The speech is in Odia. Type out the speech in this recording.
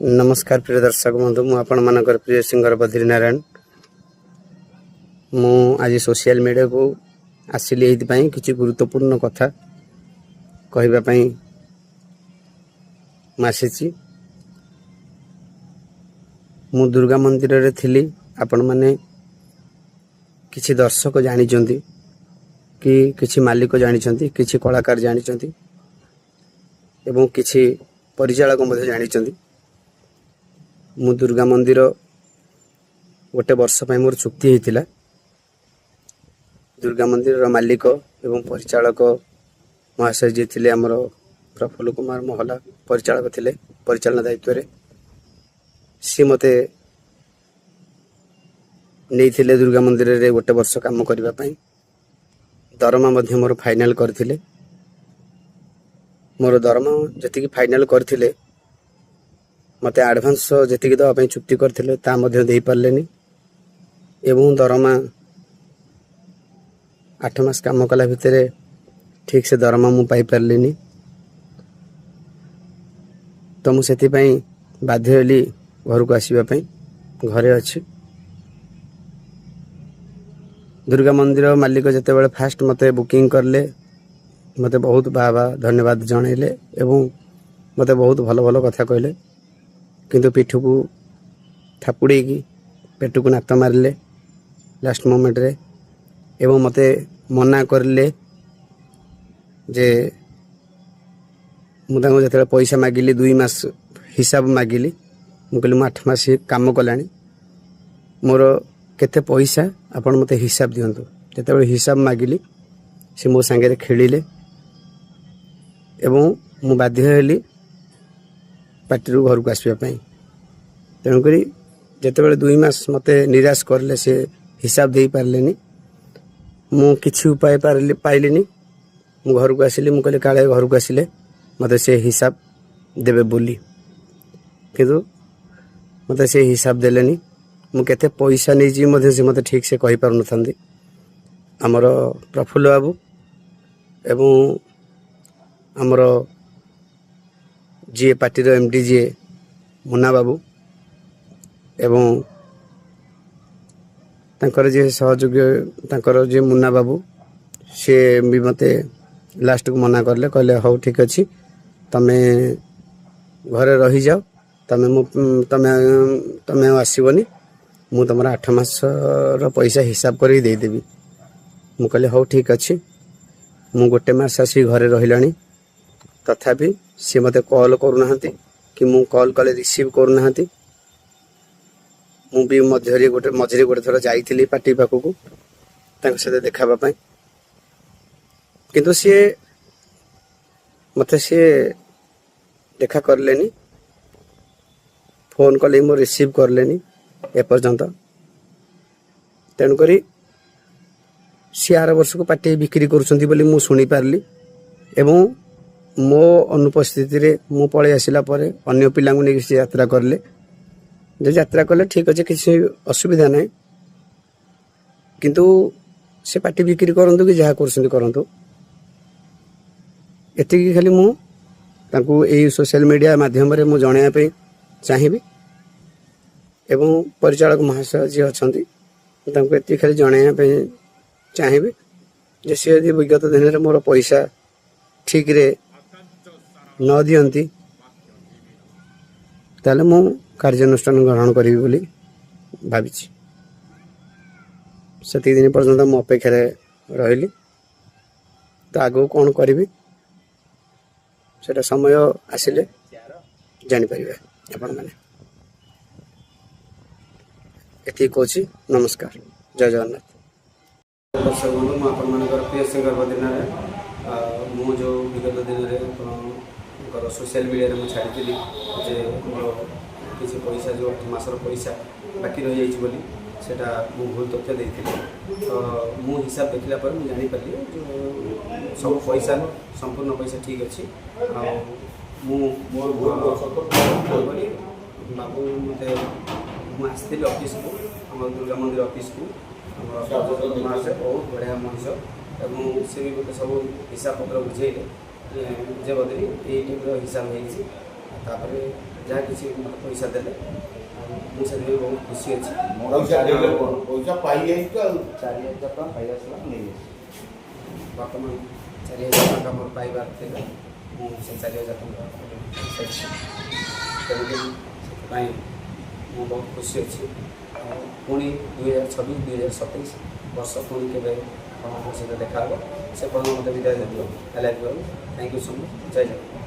ନମସ୍କାର ପ୍ରିୟ ଦର୍ଶକ ବନ୍ଧୁ, ମୁଁ ଆପଣମାନଙ୍କର ପ୍ରିୟ ସିଙ୍ଗର ବଦ୍ରି ନାରାୟଣ। ମୁଁ ଆଜି ସୋସିଆଲ ମିଡ଼ିଆକୁ ଆସିଲି ଏଇଥିପାଇଁ, କିଛି ଗୁରୁତ୍ୱପୂର୍ଣ୍ଣ କଥା କହିବା ପାଇଁ ମୁଁ ଆସିଛି। ମୁଁ ଦୁର୍ଗା ମନ୍ଦିରରେ ଥିଲି। ଆପଣମାନେ କିଛି ଦର୍ଶକ ଜାଣିଛନ୍ତି କି କିଛି ମାଲିକ ଜାଣିଛନ୍ତି, କିଛି କଳାକାର ଜାଣିଛନ୍ତି ଏବଂ କିଛି ପରିଚାଳକ ମଧ୍ୟ ଜାଣିଛନ୍ତି। ମୁଁ ଦୁର୍ଗା ମନ୍ଦିର ଗୋଟେ ବର୍ଷ ପାଇଁ ମୋର ଚୁକ୍ତି ହେଇଥିଲା। ଦୁର୍ଗା ମନ୍ଦିରର ମାଲିକ ଏବଂ ପରିଚାଳକ ମହାଶୟ ଯିଏ ଥିଲେ, ଆମର ପ୍ରଫୁଲ୍ଲ କୁମାର ମହଲା ପରିଚାଳକ ଥିଲେ, ପରିଚାଳନା ଦାୟିତ୍ୱରେ ସିଏ ମୋତେ ନେଇଥିଲେ ଦୁର୍ଗା ମନ୍ଦିରରେ ଗୋଟେ ବର୍ଷ କାମ କରିବା ପାଇଁ। ଦରମା ମଧ୍ୟ ମୋର ଫାଇନାଲ କରିଥିଲେ। ମୋର ଦରମା ଯେତିକି ଫାଇନାଲ କରିଥିଲେ, ମୋତେ ଆଡ଼ଭାନ୍ସ ଯେତିକି ଦେବା ପାଇଁ ଚୁକ୍ତି କରିଥିଲେ, ତା ମଧ୍ୟ ଦେଇପାରିଲେନି ଏବଂ ଦରମା 8 ମାସ କାମ କଲା ଭିତରେ ଠିକ୍ ସେ ଦରମା ମୁଁ ପାଇପାରିଲିନି। ତ ମୁଁ ସେଥିପାଇଁ ବାଧ୍ୟ ହେଲି ଘରକୁ ଆସିବା ପାଇଁ। ଘରେ ଅଛି। ଦୁର୍ଗା ମନ୍ଦିର ମାଲିକ ଯେତେବେଳେ ଫାଷ୍ଟ ମୋତେ ବୁକିଂ କଲେ, ମୋତେ ବହୁତ ବାଃ ବାଃ, ଧନ୍ୟବାଦ ଜଣାଇଲେ ଏବଂ ମୋତେ ବହୁତ ଭଲ ଭଲ କଥା କହିଲେ। କିନ୍ତୁ ପିଠକୁ ଥାପୁଡ଼େଇକି ପେଟକୁ ଲାତ ମାରିଲେ ଲାଷ୍ଟ ମୋମେଣ୍ଟରେ ଏବଂ ମୋତେ ମନା କରିଲେ ଯେ ମୁଁ ତାଙ୍କୁ ଯେତେବେଳେ ପଇସା ମାଗିଲି, 2 ମାସ ହିସାବ ମାଗିଲି, ମୁଁ କହିଲି, ମୁଁ 8 ମାସ କାମ କଲାଣି, ମୋର କେତେ ପଇସା ଆପଣ ମୋତେ ହିସାବ ଦିଅନ୍ତୁ। ଯେତେବେଳେ ହିସାବ ମାଗିଲି, ସେ ମୋ ସାଙ୍ଗରେ ଖେଳିଲେ ଏବଂ ମୁଁ ବାଧ୍ୟ ହେଲି ପାର୍ଟିରୁ ଘରକୁ ଆସିବା ପାଇଁ। ତେଣୁକରି ଯେତେବେଳେ 2 ମାସ ମୋତେ ନିରାଶ କରିଲେ, ସେ ହିସାବ ଦେଇପାରିଲେନି, ମୁଁ କିଛି ଉପାୟ ପାଇଲିନି। ମୁଁ ଘରକୁ ଆସିଲି। ମୁଁ କହିଲି, କାଳେ ଘରକୁ ଆସିଲେ ମୋତେ ସେ ହିସାବ ଦେବେ ବୋଲି। କିନ୍ତୁ ମୋତେ ସେ ହିସାବ ଦେଲେନି। ମୁଁ କେତେ ପଇସା ନେଇଛି ମଧ୍ୟ ସେ ମୋତେ ଠିକ୍ ସେ କହିପାରୁନଥାନ୍ତି। ଆମର ପ୍ରଫୁଲ୍ଲ ବାବୁ ଏବଂ ଆମର ଯିଏ ପାର୍ଟିର ଏମ୍ ଡି ଯିଏ ମୁନା ବାବୁ ଏବଂ ତାଙ୍କର ଯିଏ ସହଯୋଗୀ, ତାଙ୍କର ଯିଏ ମୁନା ବାବୁ, ସିଏ ବି ମୋତେ ଲାଷ୍ଟକୁ ମନା କଲେ। କହିଲେ, ହଉ ଠିକ୍ ଅଛି, ତମେ ଘରେ ରହିଯାଅ, ତମେ ମୁଁ ତମେ ତମେ ଆଉ ଆସିବନି, ମୁଁ ତମର 8 ମାସର ପଇସା ହିସାବ କରିକି ଦେଇଦେବି। ମୁଁ କହିଲି, ହଉ ଠିକ୍ ଅଛି। ମୁଁ ଗୋଟେ ମାସ ଆସିକି ଘରେ ରହିଲାଣି, ତଥାପି ସିଏ ମୋତେ କଲ୍ କରୁନାହାନ୍ତି କି ମୁଁ କଲ୍ କଲେ ରିସିଭ୍ କରୁନାହାନ୍ତି। ମୁଁ ବି ମଝିରେ ଗୋଟେ ଥର ଯାଇଥିଲି ପାର୍ଟି ପାଖକୁ ତାଙ୍କ ସହିତ ଦେଖା ହେବା ପାଇଁ, କିନ୍ତୁ ସିଏ ମୋତେ ଦେଖା କରିଲେନି। ଫୋନ୍ କଲେ ମୁଁ ରିସିଭ୍ କରିଲେନି ଏପର୍ଯ୍ୟନ୍ତ। ତେଣୁକରି ସିଏ ଆର ବର୍ଷକୁ ପାର୍ଟି ବିକ୍ରି କରୁଛନ୍ତି ବୋଲି ମୁଁ ଶୁଣିପାରିଲି ଏବଂ ମୋ ଅନୁପସ୍ଥିତିରେ, ମୁଁ ପଳେଇ ଆସିଲା ପରେ ଅନ୍ୟ ପିଲାଙ୍କୁ ନେଇକି ସେ ଯାତ୍ରା କଲେ। ଯେ ଯାତ୍ରା କଲେ ଠିକ୍ ଅଛି, କିଛି ଅସୁବିଧା ନାହିଁ। କିନ୍ତୁ ସେ ପାର୍ଟି ବିକ୍ରି କରନ୍ତୁ କି ଯାହା କରୁଛନ୍ତି କରନ୍ତୁ, ଏତିକି ଖାଲି ମୁଁ ତାଙ୍କୁ ଏଇ ସୋସିଆଲ ମିଡ଼ିଆ ମାଧ୍ୟମରେ ମୁଁ ଜଣାଇବା ପାଇଁ ଚାହିଁବି ଏବଂ ପରିଚାଳକ ମହାଶୟ ଯିଏ ଅଛନ୍ତି, ମୁଁ ତାଙ୍କୁ ଏତିକି ଖାଲି ଜଣାଇବା ପାଇଁ ଚାହିଁବି ଯେ ସେ ଯଦି ବିଗତ ଦିନରେ ମୋର ପଇସା ଠିକରେ ନ ଦିଅନ୍ତି, ତାହେଲେ ମୁଁ କାର୍ଯ୍ୟାନୁଷ୍ଠାନ ଗ୍ରହଣ କରିବି ବୋଲି ଭାବିଛି। ସେତିକି ଦିନ ପର୍ଯ୍ୟନ୍ତ ମୁଁ ଅପେକ୍ଷାରେ ରହିଲି। ତ ଆଗକୁ କ'ଣ କରିବି, ସେଇଟା ସମୟ ଆସିଲେ ଜାଣିପାରିବେ ଆପଣମାନେ। ଏତିକି କହୁଛି। ନମସ୍କାର, ଜୟ ଜଗନ୍ନାଥ। ଦର୍ଶକ ବନ୍ଧୁ, ମୁଁ ଆପଣମାନଙ୍କର ପ୍ରିୟ ସିଙ୍ଗର ବଦ୍ରିନାରାୟଣ। ମୁଁ ଯେଉଁ ବିଗତ ଦିନରେ ଆପଣଙ୍କର ସୋସିଆଲ ମିଡ଼ିଆରେ ମୁଁ ଛାଡ଼ିଥିଲି ଯେ ମୋର କିଛି ପଇସା, ଯେଉଁ 8 ମାସର ପଇସା ବାକି ରହିଯାଇଛି ବୋଲି, ସେଇଟା ମୁଁ ଭୁଲ ତଥ୍ୟ ଦେଇଥିଲି। ତ ମୁଁ ହିସାବ ଦେଖିଲା ପରେ ମୁଁ ଜାଣିପାରିଲି ଯେଉଁ ସବୁ ପଇସା, ସମ୍ପୂର୍ଣ୍ଣ ପଇସା ଠିକ୍ ଅଛି। ଆଉ ମୁଁ ମୋର ଭୁଲ ବଶତଃ ତେଣୁକରି ବାବୁ ମୋତେ, ମୁଁ ଆସିଥିଲି ଅଫିସକୁ, ଆମର ଦୁର୍ଗା ମନ୍ଦିର ଅଫିସକୁ। ଆମର ମହାଶୟ ବହୁତ ବଢ଼ିଆ ମଣିଷ ଏବଂ ସେ ବି ମୋତେ ସବୁ ହିସାବ ପତ୍ର ବୁଝେଇଲେ ଯେ ବଦ୍ରି, ଏଇ ଟାଇପ୍ର ହିସାବ ହେଇଛି। ତାପରେ ଯାହା କିଛି ମୋତେ ପଇସା ଦେଲେ, ଆଉ ମୁଁ ସେଥିପାଇଁ ବହୁତ ଖୁସି ଅଛି। ପଇସା ଦେଲେ କଣ? ପଇସା ପାଇଯାଇଛୁ ଆଉ। 4000 ଟଙ୍କା ପାଇ ଆସିଲା, ନେଇଯାଇଛି। ବର୍ତ୍ତମାନ 4000 ଟଙ୍କା ମୋର ପାଇବାର ଥିଲା, ମୁଁ ସେ 4000 ଟଙ୍କା ପାଇସାରିଛି। ତେଣୁକରି ସେଥିପାଇଁ ମୁଁ ବହୁତ ଖୁସି ଅଛି। ଆଉ ପୁଣି 2026, 2027 ବର୍ଷ ପୁଣି କେବେ ଆପଣଙ୍କ ସହିତ ଦେଖା ହେବ, ସେ ପର୍ଯ୍ୟନ୍ତ ମୋତେ ବିଦାୟ ଦିଅନ୍ତୁ। I love you, thank you so much. Jay Jagannath.